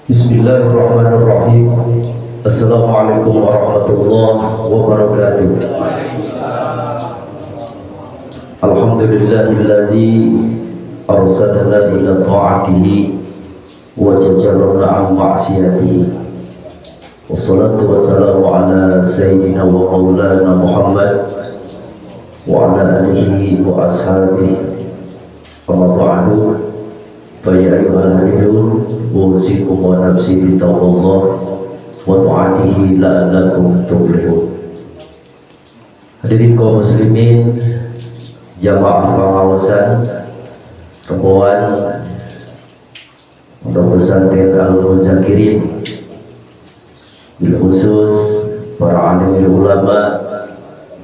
Bismillahirrahmanirrahim. Assalamualaikum warahmatullahi wabarakatuh. Alhamdulillahillazi arsadana ila ta'atihi wa jajarna an ma'siyatihi. Wassalatu wassalamu ala sayyidina wa maulana Muhammad wa ala alihi wa ashabihi. Amma ba'du. Fa ya ayyuhal hadirun, usikum wa nafsi bi taqwallah wa ta'atihi la'allakum tuflihun. Hadirin kaum muslimin, jamaah pengawasan rembuan Pondok Pesantren Al-Muzakirin, bil khusus para alim ulama,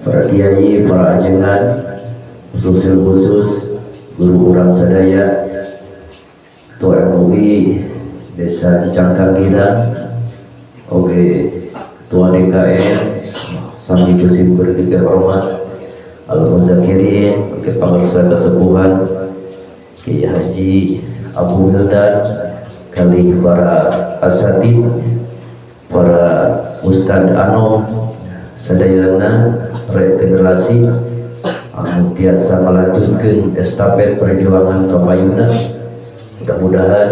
para kiai, para ajengan, khususil khusus guru urang sadaya, Ketua MUI Desa Cangkang Girang, oke, Ketua DKM, sami kusim hormat Al-Muzakirin, oke, pangersa kesepuhan Kiai Haji Abu Wildan, kali para asatid, para ustad anom sadayana, regenerasi anu tiasa melanjutkan estafet perjuangan kapayuna. Mudah-mudahan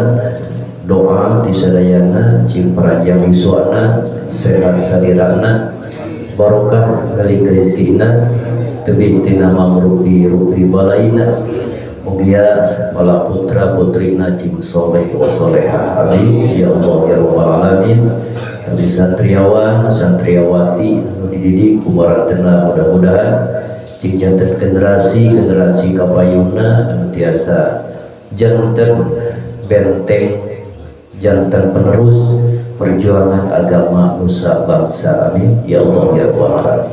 doa ti sadayana cing paranjang yuswana, sehat salirana, barokah kali rezekina, tebih tina mangrupi-rupi balaina. Mugia bala putra putrina cing soleh wa soleha. Amin ya Allah ya rabbal alamin. Kami santriawan santriawati anu dididik ku barantena, mudah-mudahan cing janten generasi generasi kapayuna anu tiasa janten benteng, janten penerus perjuangan agama nusa bangsa. Amin ya Allah ya rabbal alamin.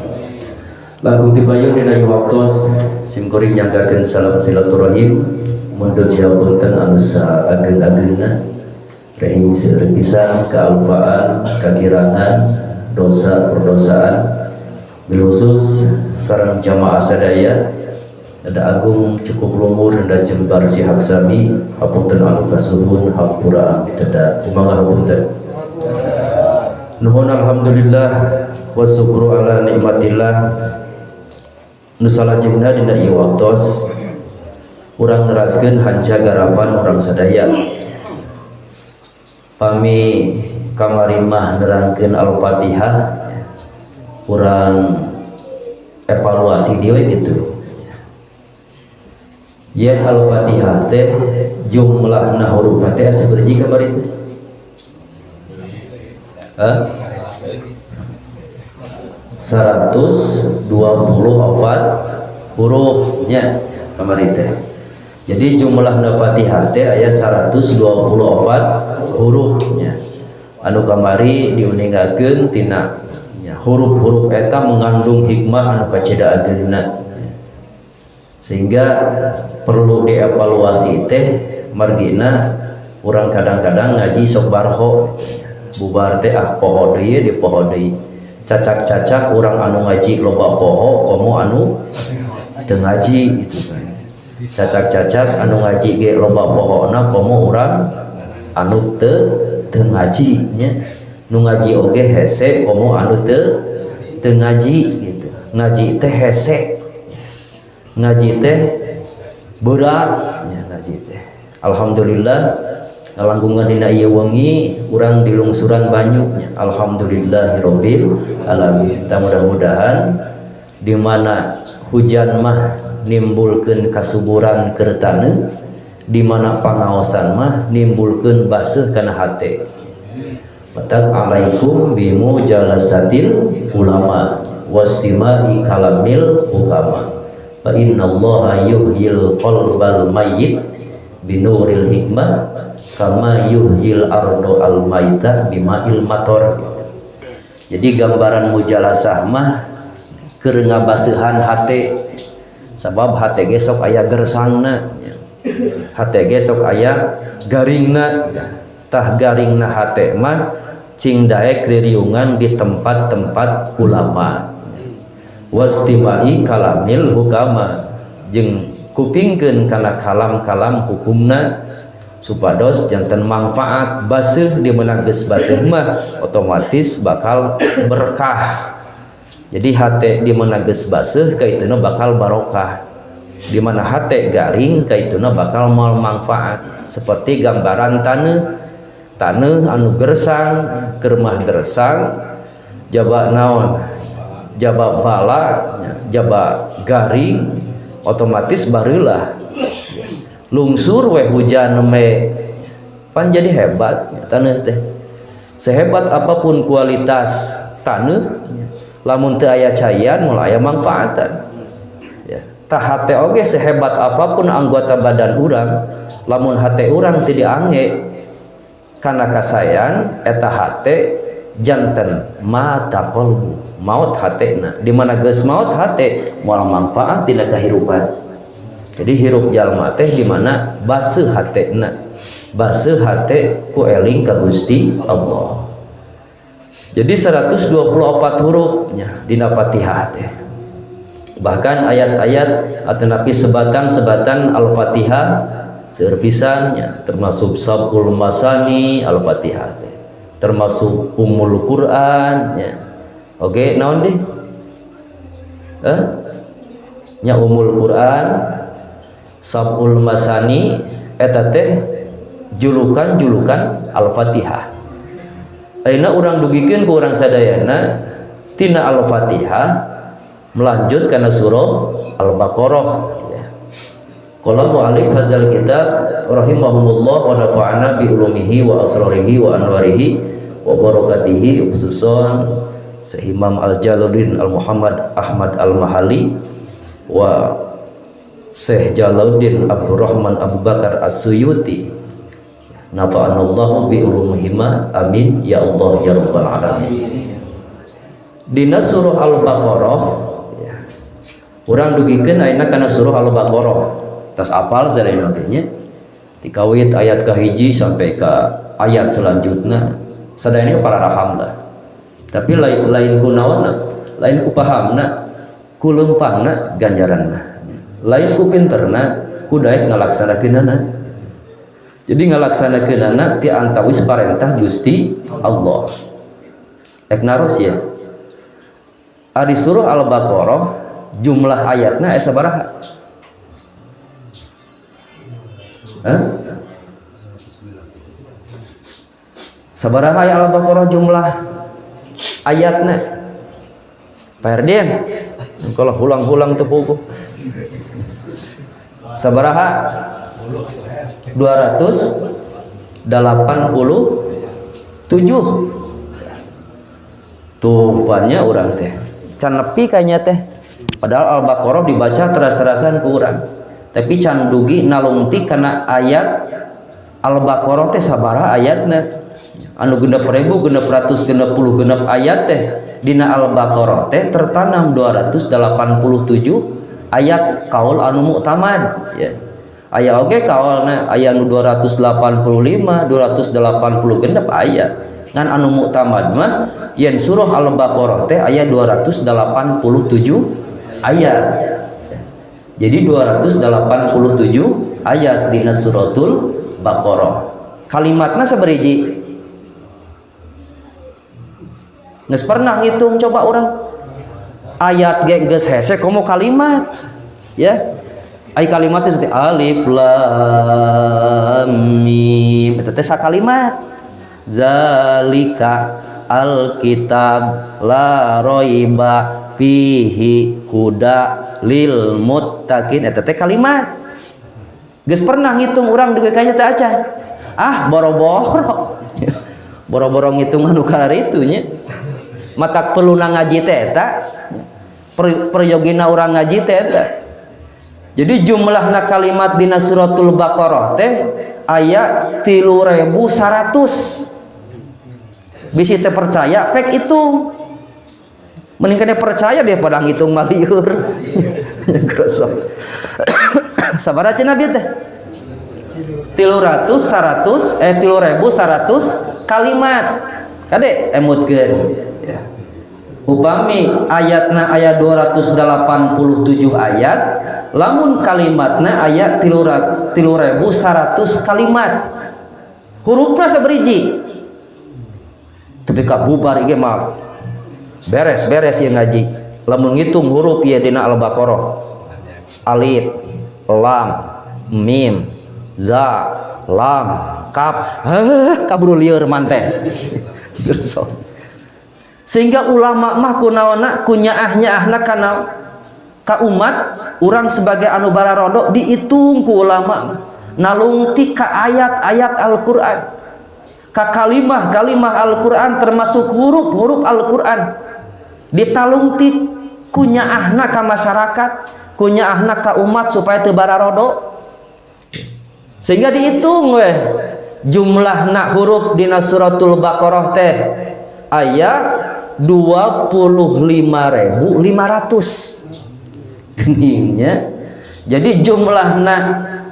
Langkung tipayun dina waktos, sim kuring nyanggakeun salam silaturahim, mundut punten anu saageng-agengna, rehing seueur pisan kealpaan, kakirangan, dosa perdosaan, bil khusus sareng jamaah sadaya. Ada agung cukup lumur dan jembar si haksami, hapunten anu kasuhun, hampura miteda, kumaha hapunten. Nuhun, alhamdulillah wasyukru ala nikmatillah. Nu salajengna, dina ieu waktos urang neraskeun hanca garapan urang sadaya. Pami kamari mah nerangkeun Al-Fatihah, urang evaluasi deui gitu. Yen Al-Fatihah teh jumlahna huruf teh sabaraha kamari teh? Hah? 124 hurufnya kamari teh. Jadi jumlah Fatihah teh aya 124 hurufnya. Anu kamari diuningakeun tina huruf-huruf eta mengandung hikmah anu kacida ageungna, sehingga perlu dievaluasi teh margina urang kadang-kadang ngaji sok barho, bubar teh ah poho deui, di poho deui. Cacak-cacak urang anu ngaji loba poho komo anu teu ngaji gitu kan. Cacak-cacak anu ngaji ge loba pohona komo urang anu teu teu ngaji nya. Nu ngaji oge hese komo anu teu teu ngaji gitu. Ngaji teh hese, ngaji teh berat ya ngaji teh. Alhamdulillah, ngalangkungan dina ieu wengi urang dilungsuran banyu nya. Alhamdulillahirabbil alamin. Tah, mudah-mudahan di mana hujan mah nimbulkeun kasuburan keur taneuh, di mana pangaosan mah nimbulkeun baseuh kana hate. Matak alaikum bimujalasatil ulama wastima'i kalamil hukama, fa innallaha yuhyil qalbal mayyit binuril hikmah kama yuhyil ardo al maita bima'il mator. Jadi gambaran mujalasah mah keur ngabaseuhan hate, sabab hate ge sok aya gersangna, hate ge sok aya garingna. Tah, garingna hate mah cing daek ririungan di tempat-tempat ulama, wastima'i kalamil hukama, jeung kupingkeun kana kalam-kalam hukumna. Supados janten manfaat baseuh di mana geus baseuh mah otomatis bakal berkah. Jadi hate di mana geus baseuh kaituna bakal barokah. Di mana hate garing kaituna bakal moal manfaat. Seperti gambaran taneuh, taneuh anu gersang, keur mah gersang, jaba naon? Jaba bala, jaba garing, otomatis bareulah. Lungsur weh hujan me pan jadi hebat taneuh teh. Sehebat apapun kualitas taneuh, lamun teu aya caian moal aya manfaatan. Ya, tah hate oge sehebat apapun anggota badan urang, lamun hate urang teu diangge kana kasayan, eta hate janten mata qalbu, maut hatena. Di mana geus maut hate moal manfaat dina kahirupan. Jadi hirup jalma teh di mana baseuh hatena, baseuh hate ku eling ka Gusti Allah. Jadi 124 hurufnya dina Fatihah teh. Bahkan ayat-ayat atanapi sebatan-sebatan Al-Fatihah seueur pisan nya, termasuk Sab'ul Masani Al-Fatihah teh, termasuk Ummul Quran nya. Oke, naon deh? Nya Ummul Quran, Sab'ul Masani eta teh julukan-julukan Al-Fatihah. Ayeuna urang dugikeun ku urang sadayana tina Al-Fatihah melanjut kana surah Al-Baqarah ya. Qala mu'allif hadzal kitab rahimahumullah wa nafa'ana bi ulumihi wa asrarihi wa anwarihi wa barakatihi, khususan Syekh Imam Al-Jalaluddin Al-Muhammad Ahmad Al-Mahali wa Syekh Jalaluddin Abdurrahman Abu Bakar As-Suyuti. Nafa'anallahu bi ulumihima, amin ya Allah ya rabbal alamin. Dina surah Al-Baqarah ya. Urang dugikeun ayeuna kana surah Al-Baqarah. Tas apal sadayana teh nya. Tikawit ayat kahiji sampai ke ayat selanjutnya sadayana para raham lah. Tapi lain ku naonna, lain ku pahamna, ku leumpangna ganjaranna. Lain ku pinterna, ku daek ngalaksanakeunana. Jadi ngalaksanakeunana ti antawis parentah Gusti Allah. Ek naros ya. Ari surah Al-Baqarah jumlah ayatna aya sabaraha? Hah? Sabaraha aya Al-Baqarah jumlah ayatna? Pak Herdin, kalau hulang-hulang teu puguh. Sabaraha? 287. Tuh banyak orang teh can nepi kayaknya teh. Padahal Al-Baqarah dibaca teras-terasan ku urang, tapi can dugi nalungtik kana ayat Al-Baqarah teh sabaraha ayatna, anu 6.660 ayat teh dina Al-Baqarah teh tertanam 287 ayat kaul anu muktamad ya. Aya oge kaolna aya anu 285, 280 genep aya. Ngan anu muktamad mah yen surah Al-Baqarah teh aya 287 ayat. Jadi 287 ayat dina suratul Baqarah. Kalimatna sabariji? Geus pernah ngitung coba urang? Ayat ge geus hese komo kalimat. Ya. Ai kalimat teh seperti alif lam mim eta teh sakalimat. Zalika alkitab la raiba fihi huda lil muttaqin eta teh kalimat. Geus pernah ngitung urang dugi ka nya teh acan. Ah boro-boro. Boro-boro ngitung anu kararitu nya. Matak perluna ngaji teh eta. Perjogina urang ngaji teh eta. Jadi jumlahna kalimat dina suratul Baqarah teh aya 3.100. Bisi teh percaya pek itu. Mending kena percaya dia pada ngitung malieur. Grosok. Sabaraha cenah bieu teh? 300 100 3.100 kalimat. Kade emutkeun. Ya. Upami ayatna aya 287 ayat, Lamun kalimatna aya 3.100 kalimat, hurufna saberiji. Tapi ka bubar ieu mah beres-beres ieu ngaji. Lamun ngitung huruf ieu dina Al-Baqarah, alif, lam, mim, za, lam, kaf, heh, kaburu lieur manten. Sehingga ulama mah kunaona ku nyaah-nyaahna kana ka umat urang sebagai anu bararodo, dihitung ku ulama mah nalungtik ka ayat-ayat Al-Qur'an, ka kalimah-kalimah Al-Qur'an, termasuk huruf-huruf Al-Qur'an, ditalungtik ku nyaahna ka masyarakat, ku nyaahna ka umat supaya teu bararodo. Sehingga dihitung weh jumlahna huruf dina Suratul Baqarah teh aya 25.500 geningnya. Jadi jumlahna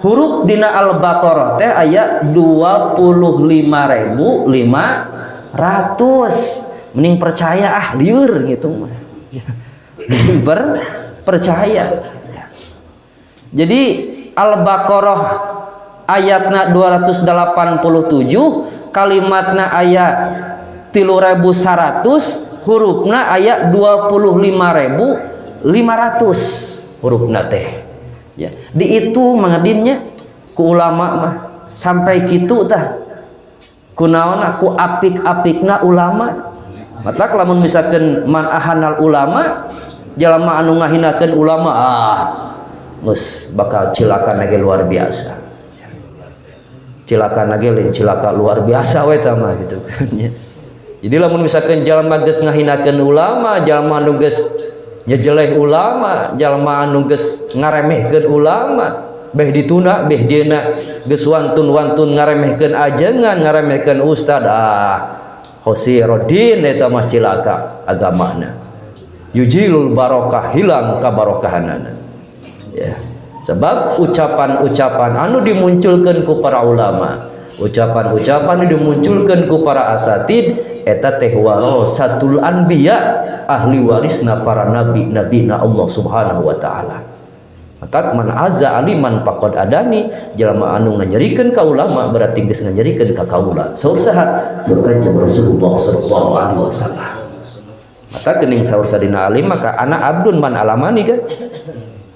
huruf dina Al-Baqarah teh aya 25.500. Mending percaya, ah, lieur gitu mah. Mending percaya. Jadi Al-Baqarah ayatna 287, kalimatna aya 3.100, hurufna aya 25.500 hurufna teh ya. Dihitung mangadinnya ku ulama mah sampai kitu tah. Kunaona? Ku apik-apikna ulama. Matak lamun misalkan man ahanal ulama, jalma anu ngahinakeun ulama, ah, geus bakal cilaka ge luar biasa. Cilaka ge lain cilaka luar biasa we tah mah gitu kan ya. Jadi lamun misalkan jalma geus ngahinakeun ulama, jalma anu geus nyejeleh ulama, jalma anu geus ngaremehkeun ulama, beh dituna beh dieuna geus wantun-wantun ngaremehkeun ajengan, ngaremehkeun ustad, ah, khosirodin eta mah, cilaka agamana. Yuzhilul barokah, hilang kabarokahanana ya. Sebab ucapan-ucapan anu dimunculkan ku para ulama, ucapan-ucapan anu dimunculkan ku para asatid, eta teh warasatul anbiya, ahli warisna para nabi-nabi na Allah Subhanahu wa taala. Matak man aza aliman faqad adani, jalma anu nganyerikeun ka ulama berarti geus nganyerikeun ka kaula. Saur saha? Saur Kanjeng Rasulullah sallallahu alaihi wasallam. Maka geuning saur Sadina Ali, maka ana abdun man alamani kan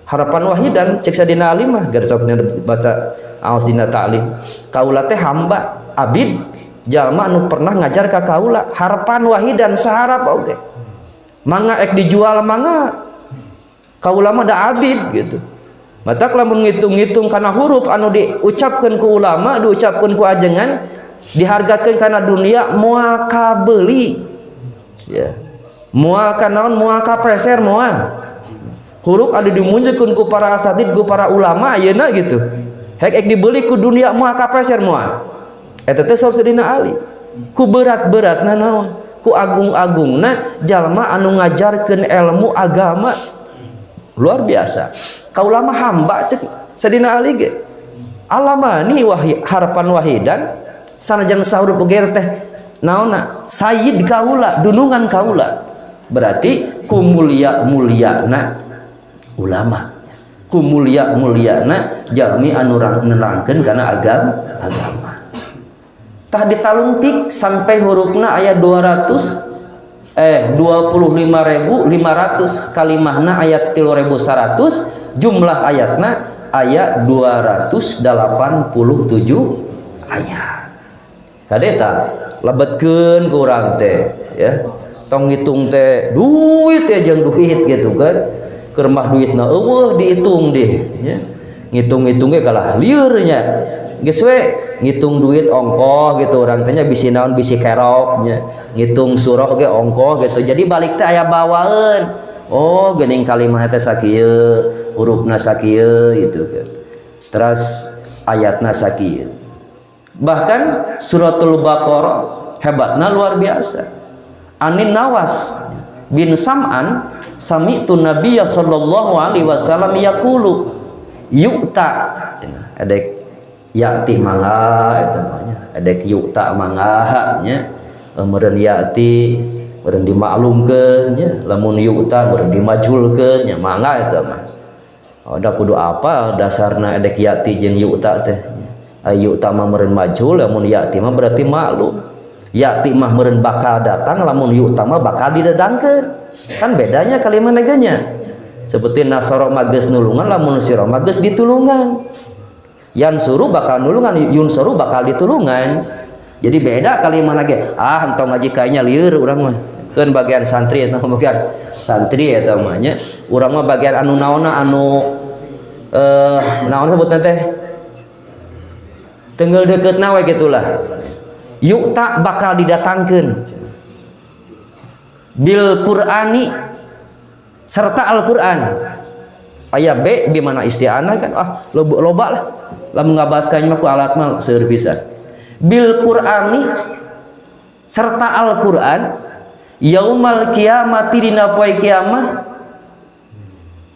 harfan wahidan. Cek Sadina Ali mah gar sok baca aos dina ta'lim, kaula teh hamba, abid jalma anu pernah ngajar ka kaula harfan wahidan, saharap oge mangga, ek dijual mangga, kaula mah da abid gitu. Matak lamun ngitung-ngitung kana huruf anu diucapkeun ku ulama, diucapkeun ku ajengan, dihargakeun kana dunia moal kabeuli ya, moal ka naon, moal kapeser, moal. Huruf anu dimunculkeun ku para asatid, ku para ulama ayeuna gitu, hek ek dibeli ku dunia moal kapeser, moal. Eta teh saur Sayyidina Ali. Ku berat-beratna naon, ku agung-agungna jalma anu ngajarkeun ilmu agama luar biasa. Kaula mah hamba, cek Sayyidina Ali ge, alamani wahid harfan wahidan, sanajan sahurup oge teh naonna sayyid kaula, dunungan kaula. Berarti ku mulia muliana ulama, ku mulia muliana jalmi anu nerangkeun kana agama. Tah, ditalungtik sampai hurufna aya 200 eh 25.500, kalimahna ayat 3.100, jumlah ayatna ayat 287 ayat. Kadeta lebetkeun ku urang teh ya, tong ngitung teh duit ya, jeung duit gitu kan. Keur mah duitna eueuh dihitung deh ya, ngitung-ngitung ge kalah lieur nya. Geus we ngitung duit ongkoh gitu urang teh nya, bisi naon, bisi kerok nya. Ngitung surah ge ongkoh gitu. Jadi balik teh aya bawaeun, oh, geuning kalimah teh sakieu, hurufna sakieu gitu kan, terus ayatna sakieu. Bahkan Suratul Baqarah hebatna luar biasa. Anin Nawas bin Sam'an sami'tu Nabiyya sallallahu alaihi wasallam yaqulu yu'ta, edek ya'ti mangga eta mah, edek yu'ta mangga nya, meureun ya'ti meureun dimaklumkeun nya, lamun yu'ta meureun dimajhulkeun nya, mangga eta mah. Oh, da kudu apa dasarna edek ya'ti jeung yu'ta teh. Yu'ta mah meureun majhul, lamun ya'ti mah berarti maklum. Ya'ti mah meureun bakal datang, lamun yu'ta mah bakal didatangkeun. Kan bedanya kalimat nya. Seperti nasara mah geus nulungan, lamun nusira mah geus ditulungan. Yansuru bakal nulungan, yunsoru bakal ditulungan. Jadi beda kalimat lagi. Ah, entong ngaji kayaknya lieur urang mah. Keun bagian santri eta, bagian santri eta mah nya. Urang mah bagian anu naonna, anu naon sebutna teh? Tenggel deketna we gitulah. Yu'ta bakal didatangkeun bil Qur'ani serta Al-Qur'an. Aya B di mana isti'anah kan, ah loba, loba lah. Lamun ngabahaskeun mah ku alat mah seueur pisan. Bil Qur'ani serta Al-Qur'an yaumal kiamati dina poe kiamah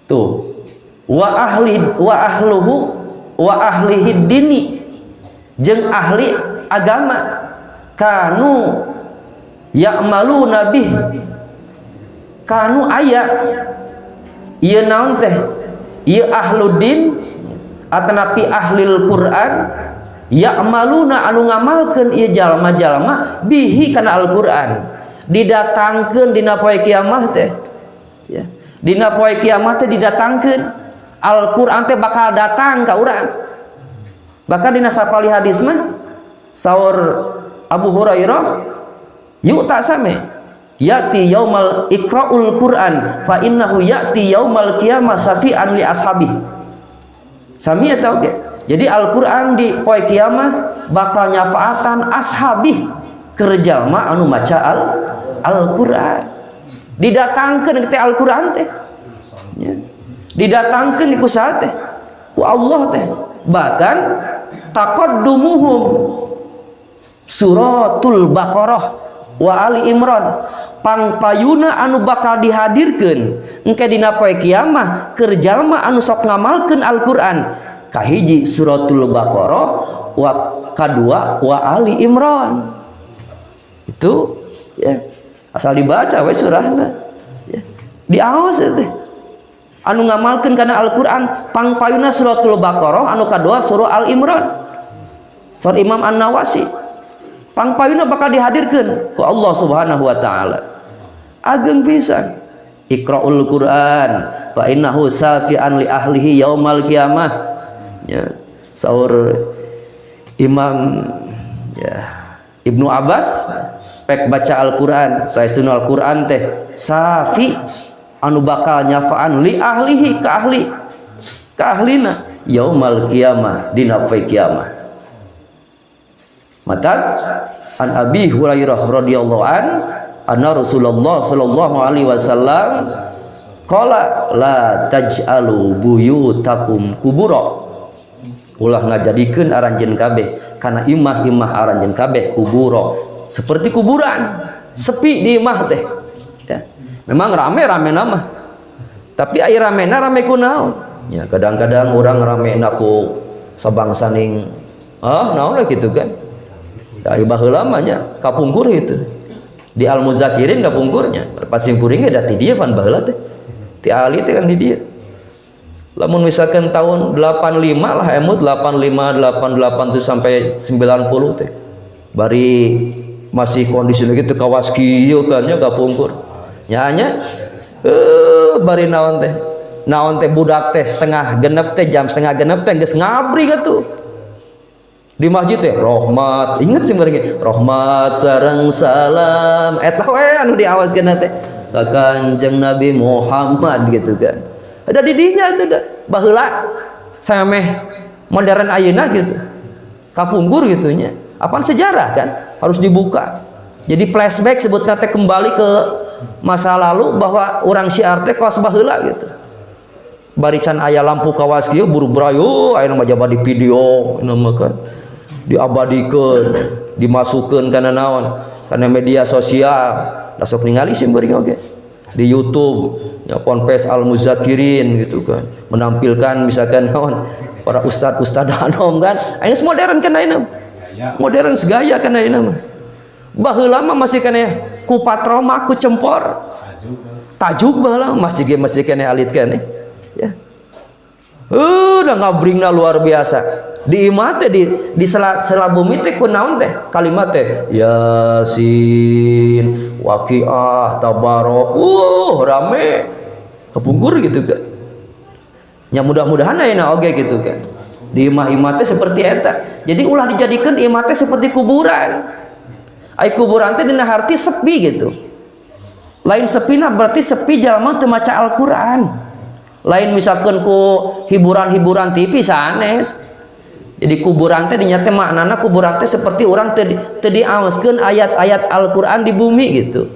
tuh, wa ahli wa ahluhu wa ahlihi dini jeung ahli agama, kanu ya'maluna bih, kanu aya ieu naon teh, ieu ahludin atanapi ahlil Quran, ya'maluna anu ngamalkeun ieu jalma-jalma, bihi kana Al-Quran, didatangkeun dina poe kiamah teh ya. Dina poe kiamah teh didatangkeun Al-Quran teh bakal datang ka urang. Bahkan dina sapali hadis mah saur Abu Hurairah, yu'ta same ya'ti yaumal iqra'ul Quran fa innahu ya'ti yaumal qiyamah syafi'an li ashabi. Sami eta oge. Jadi Al-Quran di poe kiamah bakal nyafaatan ashabi keur jalma anu maca Al-Quran. Didatangkeun teh Al-Quran teh ya. Didatangkeun ku saha teh? Ku Allah teh. Bahkan taqaddumuhum suratul Baqarah wa Ali Imran, pangpayuna anu bakal dihadirkeun engke dina poe kiamah keur jalma anu sok ngamalkeun Al-Quran, kahiji suratul Baqarah wa kadua wa Ali Imran. Itu ya asal dibaca we surahna ya. Diaos teh anu ngamalkeun kana Al-Quran pangpayuna suratul Baqarah, anu kadua surah Al Imran, surah Imam An-Nawasi, pangpayuna bakal dihadirkeun ku Allah Subhanahu wa taala. Ageng pisan. Iqra'ul Quran fa innahu safi'an li ahlihi yaumal qiyamah ya. Saur Imam ya Ibnu Abbas, pek baca Al-Quran, saestuna Al-Quran teh safi anu bakal nyafaan li ahlihi ka ahli ka ahlina yaumal qiyamah dina poe kiamah. Mata an Abi Hurairah radhiyallahu an anna Rasulullah sallallahu alaihi wasallam qala la taj'alu buyutakum kubura, ulah ngajadikeun aranjeun kabeh kana imah-imah aranjeun kabeh kuburo, seperti kuburan, sepi di imah teh ya. Memang rame-rame nama, tapi air rame na rame ku naon ya? Kadang-kadang orang rame na ku sabangsaning ah naon lah gitu kan. Dari baheula mah nya kapungkur itu di Al Muzakirin kapungkurnya pasimpuring ge da ti dieu pan baheula teh, ti ali teh kan di dieu. Lamun misalkan tahun 85 lah, emut 85 88 tuh sampai 90 teh bari masih kondisi gitu, kawas kieu kan nya kapungkur nya nya bari naon teh, naon teh, budak teh 5.30 teh, jam 5.30 teh geus ngabri atuh di masjid teh. Rahmat, inget sih mereka, rahmat sareng salam eta we anu diawaskeun teh ka Kanjeng Nabi Muhammad gitu kan. Ada di dinya itu dah baheula sameh modern ayeuna gitu, kapungkur gitu nya. Apaan, sejarah kan harus dibuka. Jadi flashback sebutnya teh, kembali ke masa lalu bahwa orang syiar teh kawas baheula gitu, bari can aya lampu kawas kieu buru brayo. Aya mah jaba di video mah kan diabadikeun, dimasukkeun kana naon, kana media sosial. Da sok ningali sih beuring oge di YouTube ya, Ponpes Al Muzakirin gitu kan, menampilkan misalkan naon, para ustad-ustad anom kan. Aya modern kan ayeuna, modern segaya kan ayeuna mah. Baheula mah masih keneh ku patroma, ku cempor, tajuk. Baheula masih ge masih keneh alit keneh ya. Udah ngabringna luar biasa. Di imah teh di sela, sela bumi teh kunaon teh kalimat teh Yasin, Waqiah, Tabarok. Rame. Kepungkur gitu kan. Ya mudah-mudahan ayeuna oge gitu kan. Di imah-imah teh seperti eta. Jadi ulah dijadikan imah teh seperti kuburan. Ai kuburan teh dina harti sepi gitu. Lain sepina berarti sepi jalma teu maca Al-Qur'an. Lain misalkan ku hiburan-hiburan TV sanes. Jadi kuburan teh dinya teh maknana kuburan teh seperti orang teu teu diaoskeun ayat-ayat Al-Qur'an di bumi gitu.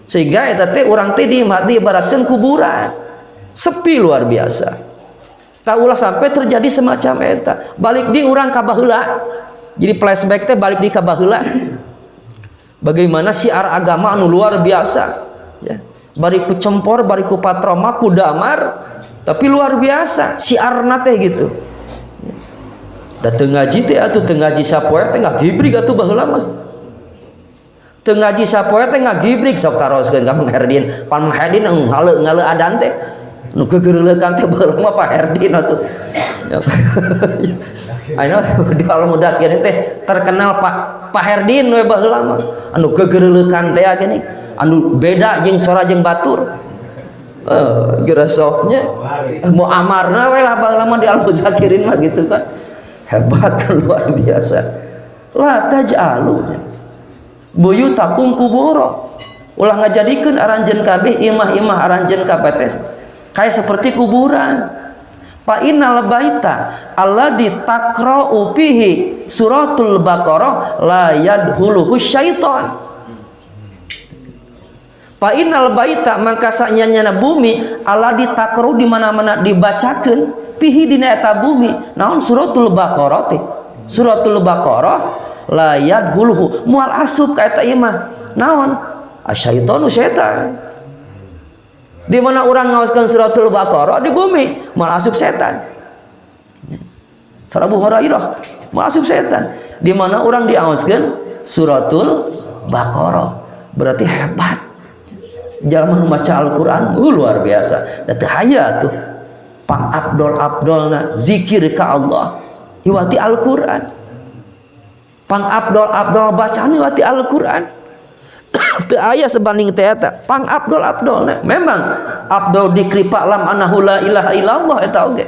Sehingga eta teh urang teh diibaratkeun kuburan. Sepi luar biasa. Tak ulah sampai terjadi semacam eta. Balik di urang ka baheula. Jadi flashback teh balik di ka baheula. Bagaimana syiar agama anu luar biasa, ya. Bari ku cempor, bari ku patroma, ku damar, tapi luar biasa syiarna teh gitu. Da teu ngaji teh atuh, teu ngaji sapoe teh ngagibrig atuh baheula mah. Teu ngaji sapoe teh ngagibrig, sok taroskeun ka Mang Herdin. Pan Mang Herdin ngale ngale adan teh. Nu gegereulekan teh baheula mah Pak Herdin atuh. Ayeuna di kalau muda kieu teh terkenal Pak Pak Herdin we baheula mah. Anu gegereulekan teh gini, anu beda jeung sora jeung batur. Geresoknya mau amarna we lah baheula mah di Al Muzakirin mah gitu kan. Hebat kan, luar biasa. La taj'alu buyutakum kuburo. Ulah ngajadikeun aranjeun kabeh imah-imah aranjeun kabeh teh kayak seperti kuburan. Fa innal baita alladzi taqra'u fihi suratul Baqarah la yadkhuluhu syaitan. Fa innal baita mangka sanyana bumi alladzi taqra'u di mana-mana dibacakeun fihi dina eta bumi naon suratul Baqarah teh. Suratul Baqarah la yadkhuluhu moal asup ka eta imah naon asyaitonu setan. Di mana orang ngaoskeun suratul Baqarah di bumi moal asup setan. Surah Abu Hurairah moal asup setan. Di mana orang diaoskeun suratul Baqarah berarti hebat. Jalma nu maca Al-Qur'an luar biasa. Da teu haya tuh pang abdol-abdolna zikir ka Allah iwati Al-Qur'an. Pang abdol-abdol bacaan iwati Al-Qur'an. Teu aya sebanding teh eta pang abdol-abdolna. Memang abdol dikri fa'lam annahu la ilaha illallah eta oge.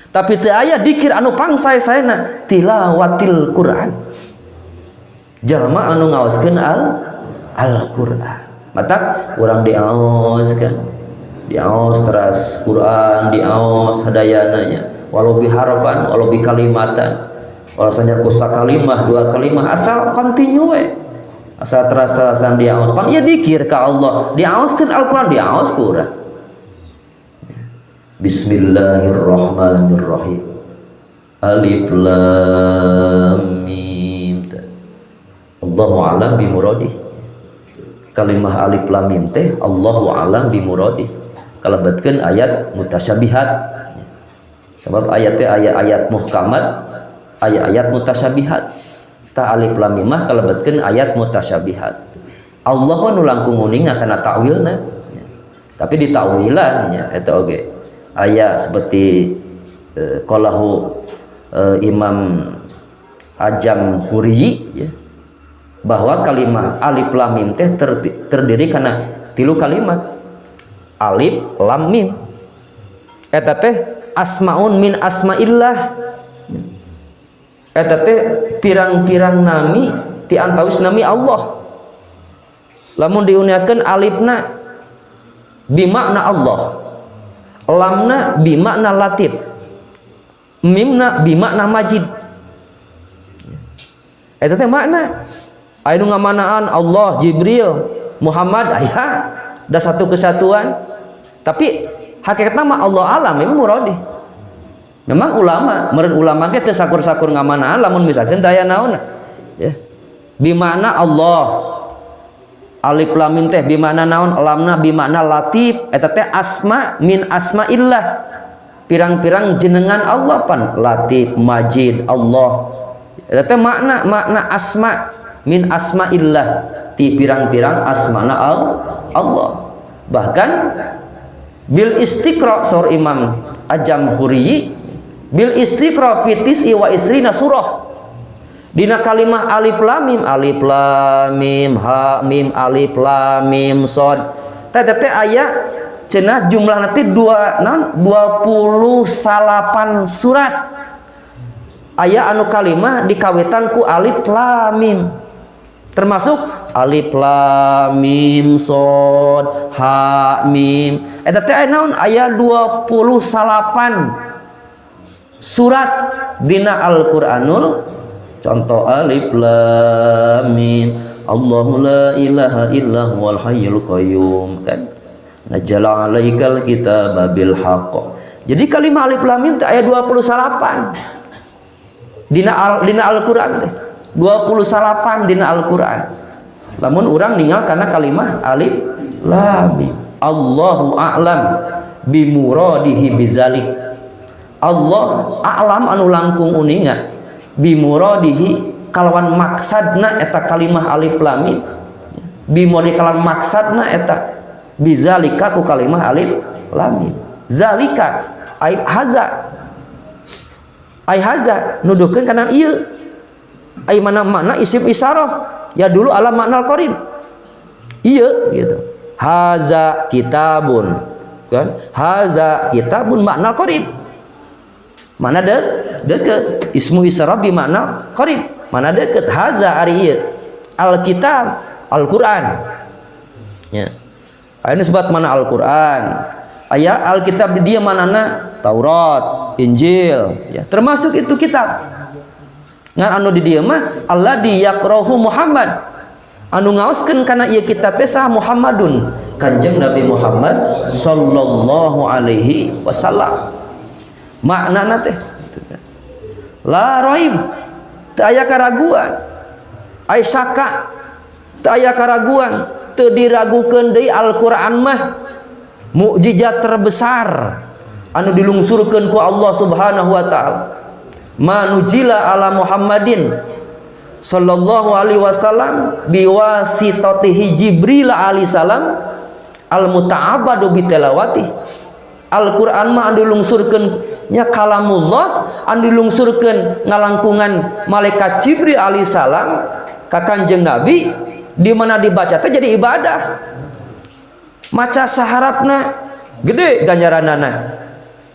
Tapi teu aya dikir anu pang sae-saena tilawatil Qur'an. Jalma anu ngaoskeun Al-Qur'an. Matak urang diaoskeun. Diaos teras Quran, diaos sadayana nya. Walau bi harfan, walau bi kalimatan. Walau sanajan ku sakalimah, dua kalimah asal continue we. Asal teras-terasan diaos. Pan ieu dikir ka Allah, diaoskeun Al-Qur'an, diaos ku urang. Bismillahirrahmanirrahim. Alif lam mim. Allahu a'lam bi muradih. Kalimah alif lam mim teh Allahu a'lam bi muradih. Kalebetkeun ayat mutasyabihat. Sebab ayat teh ayat-ayat muhkamat, ayat-ayat mutasyabihat. Ta alif lam mim mah kalebetkeun ayat mutasyabihat. Allah mah nu langkung uninga kana takwilna. Tapi ditakwilan nya eta oge. Aya seperti qalahu Imam Ajam Huri ya, bahwa kalimah alif lam mim teh terdiri karena tilu kalimat alif lam mim eta teh asmaun min asmaillah, eta teh pirang-pirang nami ti antawis nami Allah. Lamun diuniakeun alifna bimakna Allah, lamna bimakna latif, mimna bimakna majid. Eta teh makna aya nu ngamanaan Allah, Jibril, Muhammad, aya da satu kesatuan. Tapi hakikatna mah Allah alam memang muradi. Memang ulama, meureun ulama ge teu sakur-sakur ngamanaan lamun misalkeun teu aya naonna. Ya. Bimakna Allah. Alif lam mim teh bimakna naon? Lamna bimakna latif, eta teh asma min asmaillah. Pirang-pirang jenengan Allah pan latif, majid, Allah. Eta teh makna makna asma min asmaillah, ti pirang-pirang asmana Allah. Bahkan bil istiqra saur Imam Al-Jamhuri bil istiqra fi tis'i wa isrina surah. Dina kalimah alif lam mim, alif lam mim ha mim alif lam mim shad. Teh teh aya cenah jumlah nanti dua non 29 surat. Aya anu kalimah dikawitan ku alif lam mim. Termasuk alif lam mim shad ha mim. Eta teh aya naon? Aya 29 surat dina Al-Qur'anul. Contoh alif lam mim Allahu la ilaha illa huwal hayyul qayyum kan. Najala alaikal kitaba bil haqq. Jadi kalimah alif lam mim teh aya 29 dina Al-Qur'an teh. 29 dina Al-Qur'an. Lamun urang ninggal kana kalimah alif lam mim. Allahu a'lam bimuradihi bizalik. Allah a'lam anu langkung uninga bimuradihi kalawan maksadna eta kalimah alif lam mim, bimuradi kalawan maksadna eta bizalika ku kalimah alif lam mim. Zalika ai haza, ai haza nuduhkeun kana ieu, ai mana makna isim isyarah ya dulu ala makna qarib ieu gitu. Haza kitabun kan, haza kitabun makna qarib, mana deket ismu isyarah bi makna qarib, mana deket. Haza ari ieu alkitab Al-Qur'an ya. Aya sebat mana Al-Qur'an, aya Alkitab di dia manana Taurat, Injil ya, termasuk itu kitab. Ngan anu di dieu mah alladzi yaqrahu Muhammad, anu ngaoskeun kana ieu kitab teh saha? Muhammadun, Kanjeng Nabi Muhammad sallallahu alaihi wasallam. Maknana teh la raib, teu aya karaguan, ai saka teu aya karaguan, teu diragukeun deui. Al-Qur'an mah mukjizat terbesar anu dilungsurkeun ku Allah Subhanahu wa taala. Manujila ala Muhammadin sallallahu alaihi wasallam biwasitatihi Jibril alaihi salam al muta'abbadu bitilawati. Al-Qur'an mah anu dilungsurkeun nya kalamullah, anu dilungsurkeun ngalangkungan malaikat Jibril alaihi salam ka Kanjeng Nabi, di mana dibaca teh jadi ibadah. Maca saharapna gede ganjaranana.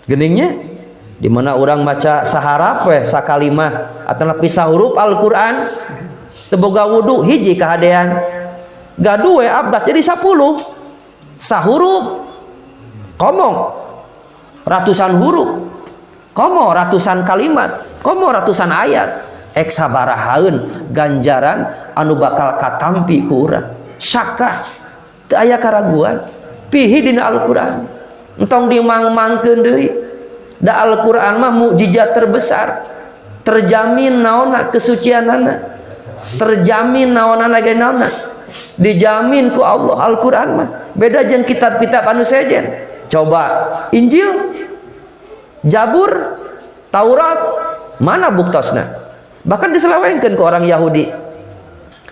Geningnya di mana orang maca saharap we sakalimah atau lebih sahuruf Al-Qur'an teu boga wudu hiji kahadean, gaduh we abdas jadi 10 sahuruf, komo ratusan huruf, komo ratusan kalimat, komo ratusan ayat, ek sabarahaeun ganjaran anu bakal katampi ku urang. Syaka teu aya karaguan pihi dina Al-Qur'an, entong dimang-mangkeun deui. Da Al-Qur'an mah mukjizat terbesar, terjamin naonna kesucianana, terjamin naonana ge naonna, dijamin ku Allah. Al-Qur'an mah beda jeung kitab-kitab anu sejen. Coba Injil, Jabur, Taurat, mana buktosna? Bahkan diselewengkeun ke orang Yahudi.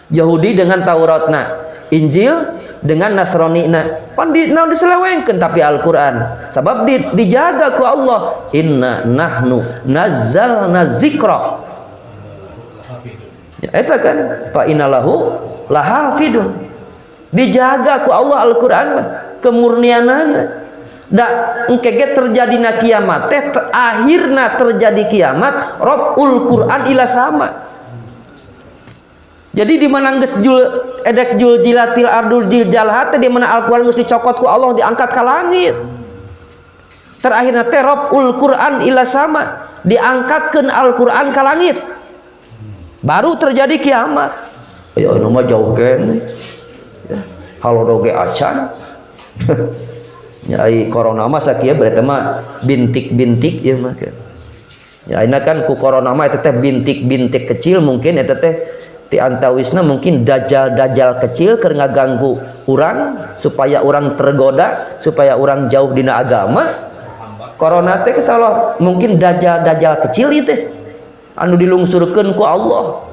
Yahudi dengan Tauratna, Injil dengan Nasranina. Pan di, nah diselewengkeun, tapi Al-Qur'an sabab dijaga ku Allah. Inna nahnu nazzalna dzikra. Ya, eta kan fa innalahu lahafidun. Dijaga ku Allah Al-Qur'an mah kemurnianana. Da engke ge terjadina kiamat teh, akhirna terjadi kiamat Rabbul Quran ila sama. Jadi di mana geus jul edek jul jilatil ardul jiljalha teh, di mana Al-Qur'an geus dicokot ku Allah diangkat ke langit. Terakhirna teh Rabbul Quran ila sama, diangkatkeun Al-Qur'an ke langit. Baru terjadi kiamat. Ya ini mah jauh keneh. Ya, halodo ge acan. Ya ai corona mah sakieu berarti mah bintik-bintik ieu mah kan. Ya ayeuna kan ku corona mah eta teh bintik-bintik kecil, mungkin eta teh ti antawisna mungkin dajjal-dajjal kecil keur ngaganggu urang supaya urang tergoda, supaya urang jauh dina agama. Corona teh salah mungkin dajjal-dajjal kecil ieu teh anu dilungsurkeun ku Allah.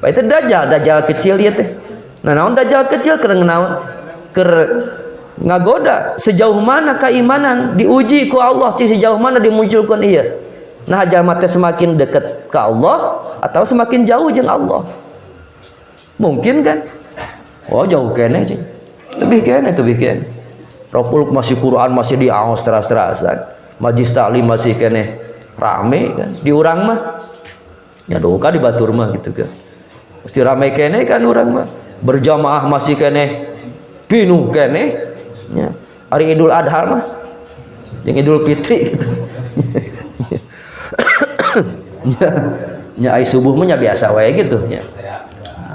Pak itu dajjal-dajjal kecil ieu teh. Nah naon dajjal kecil keur naon? Keur Ngagoda sejauh mana keimanan diuji ku Allah, sejauh mana dimunculkan ieu. Nah jalma teh semakin dekat ke Allah atau semakin jauh jeung Allah. Mungkin kan? Oh jauh keneh jeung. Lebih keneh, lebih keneh. Ropul masih Quran masih diaos teras-terasan. Majlis taklim masih keneh rame kan. Di urang mah ya doka di batur mah gitu kan. Mesti rame keneh kan urang mah. Berjamaah masih keneh pinuh keneh nya. Hari Idul Adha mah jeung Idul Fitri gitu. Nya, nya ai subuh mah nya biasa wae gitu nya.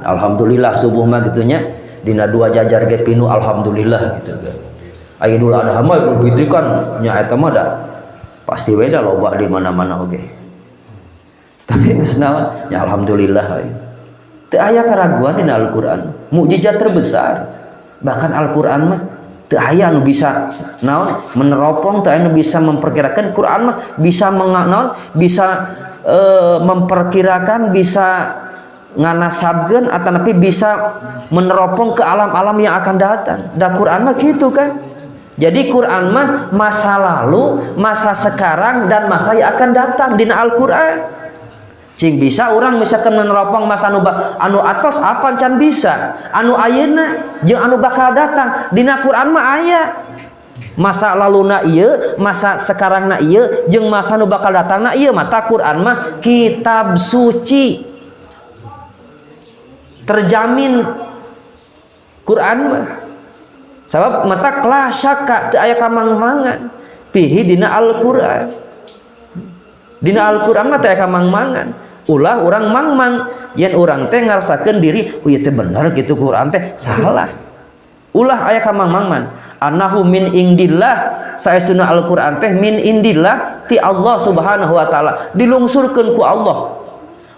Alhamdulillah subuh mah gitu nya. Dina dua jajar ge pinuh alhamdulillah gitu kan. Ai Idul Adha mah Idul Fitri kan nya eta mah da pasti we da loba di mana-mana oge. Tapi geus naon nya alhamdulillah we. Teu aya keraguan dina Al-Qur'an. Mukjizat terbesar. Bahkan Al-Qur'an mah teu aya anu bisa naon meneropong, teu aya anu bisa memperkirakan. Qur'an mah bisa naon bisa memperkirakan, bisa nganasabkeun atanapi bisa meneropong ke alam-alam yang akan datang. Da Qur'an mah gitu kan. Jadi Qur'an mah masa lalu, masa sekarang dan masa yang akan datang dina Al-Qur'an. Cing bisa orang misalkan meneropong masa anu atos apan can bisa, anu ayeuna jeung anu bakal datang dina Qur'an mah aya. Masa laluna ieu, masa sekarangna ieu jeung masa nu bakal datangna ieu. Mata Qur'an mah kitab suci. Terjamin Qur'an mah. Sabab mata la syakka teu aya kamang-mangan pihi dina Al-Qur'an. Dina Al-Qur'an mah teu aya kamang-mangan. Ulah urang mangmang yen urang teh ngarasakeun diri, oh ieu teh bener kitu Qur'an teh salah. Ulah aya kamang-mangman. Annahu min indillah, saestuna Al-Qur'an teh min indillah ti Allah Subhanahu wa taala, dilungsurkeun ku Allah.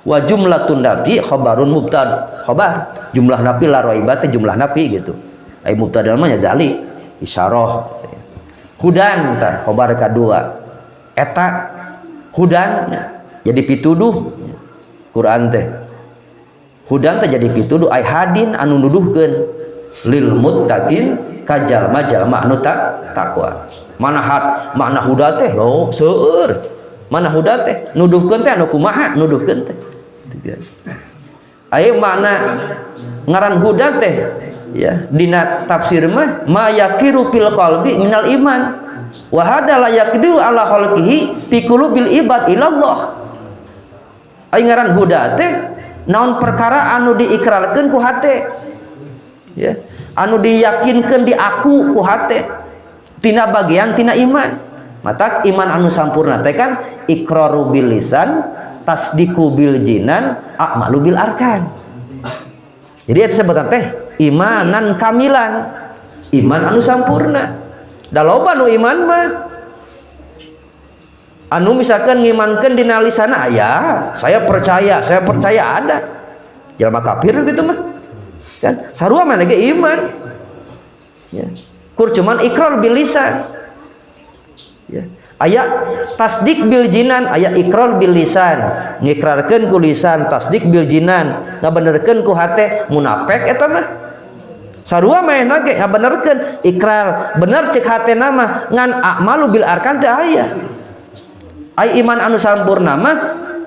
Wa jumlatun nabi khabarun mubtada. Khabar jumlah nabi la raiba teh jumlah nabi gitu. Ai mubtada mah nya zali isyarah. Hudan tah khabar kadua. Eta hudan jadi pituduh Quran teh. Hudan teh jadi pituduh ai hadin anu nuduhkeun lil muttaqin ka jalma-jalma anu takwa. Mana hat makna huda teh lo seueur. Mana huda teh nuduhkeun teh anu kumaha nuduhkeun teh. Ai makna ngaran huda teh ya dina tafsir mah ma yaqiru fil qalbi minal iman wa hada la yaqdiru ala khalqihi fi qulubil ibad ilallah. Ai ngaran huda teh naon perkara anu diikrarkeun ku hate ya, anu diyakinkeun diaku ku hate tina bagian tina iman. Mata iman anu sampurna teh kan iqraru bil lisan, tasdiqu bil jinan, a'malu bil arkan. Jadi eta sebutan teh imanan kamilan, iman anu sampurna. Da loba nu iman mah anu misalkan ngimankeun dina lisana aya, saya percaya ada. Jelema kafir gitu mah. Kan sarua mah ge iman. Ya. Kur cuman ikrar bil lisan. Ya. Aya tasdik bil jinan, aya ikrar bil lisan. Ngikrarkeun ku lisan, tasdik bil jinan, ngabenerkeun ku hate, munafik eta mah. Sarua mah ge ngabenerkeun ikrar, bener cek hatena mah ngan a'malu bil arkan teu aya. Ai iman anu sampurna mah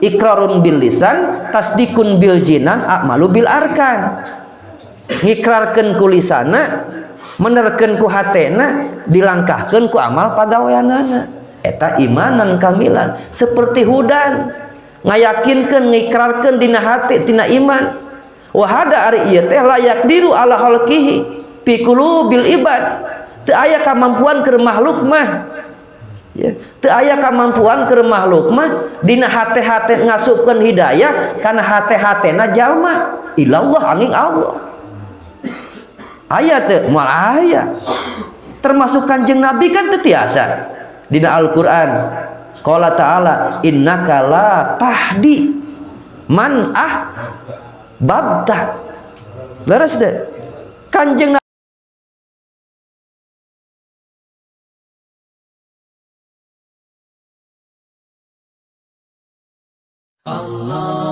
ikrarun bil lisan, tasdikun bil jinan, a'malu bil arkan. Ngikrarkeun ku lisana, menerkeun ku hatena, dilangkahkeun ku amal pagaweanana. Eta imanan kamilan seperti hudan ngayakinkeun ngikrarkeun dina hati tina iman. Wa hada ari ieu teh layak diru ala khalqihi fi qulubil ibad. Teu aya kamampuan keur makhluk mah. Ya, teu aya kamampuan keur makhluk mah dina hate-hate ngasupkeun hidayah kana hate-hatena jalma ilallah angin Allah. Aya teu moal aya. Termasuk Kanjeng Nabi kan teu tiasa. Dina Al-Qur'an qala ta'ala innaka la tahdi man ahbabta. Leres teh Kanjeng Allah.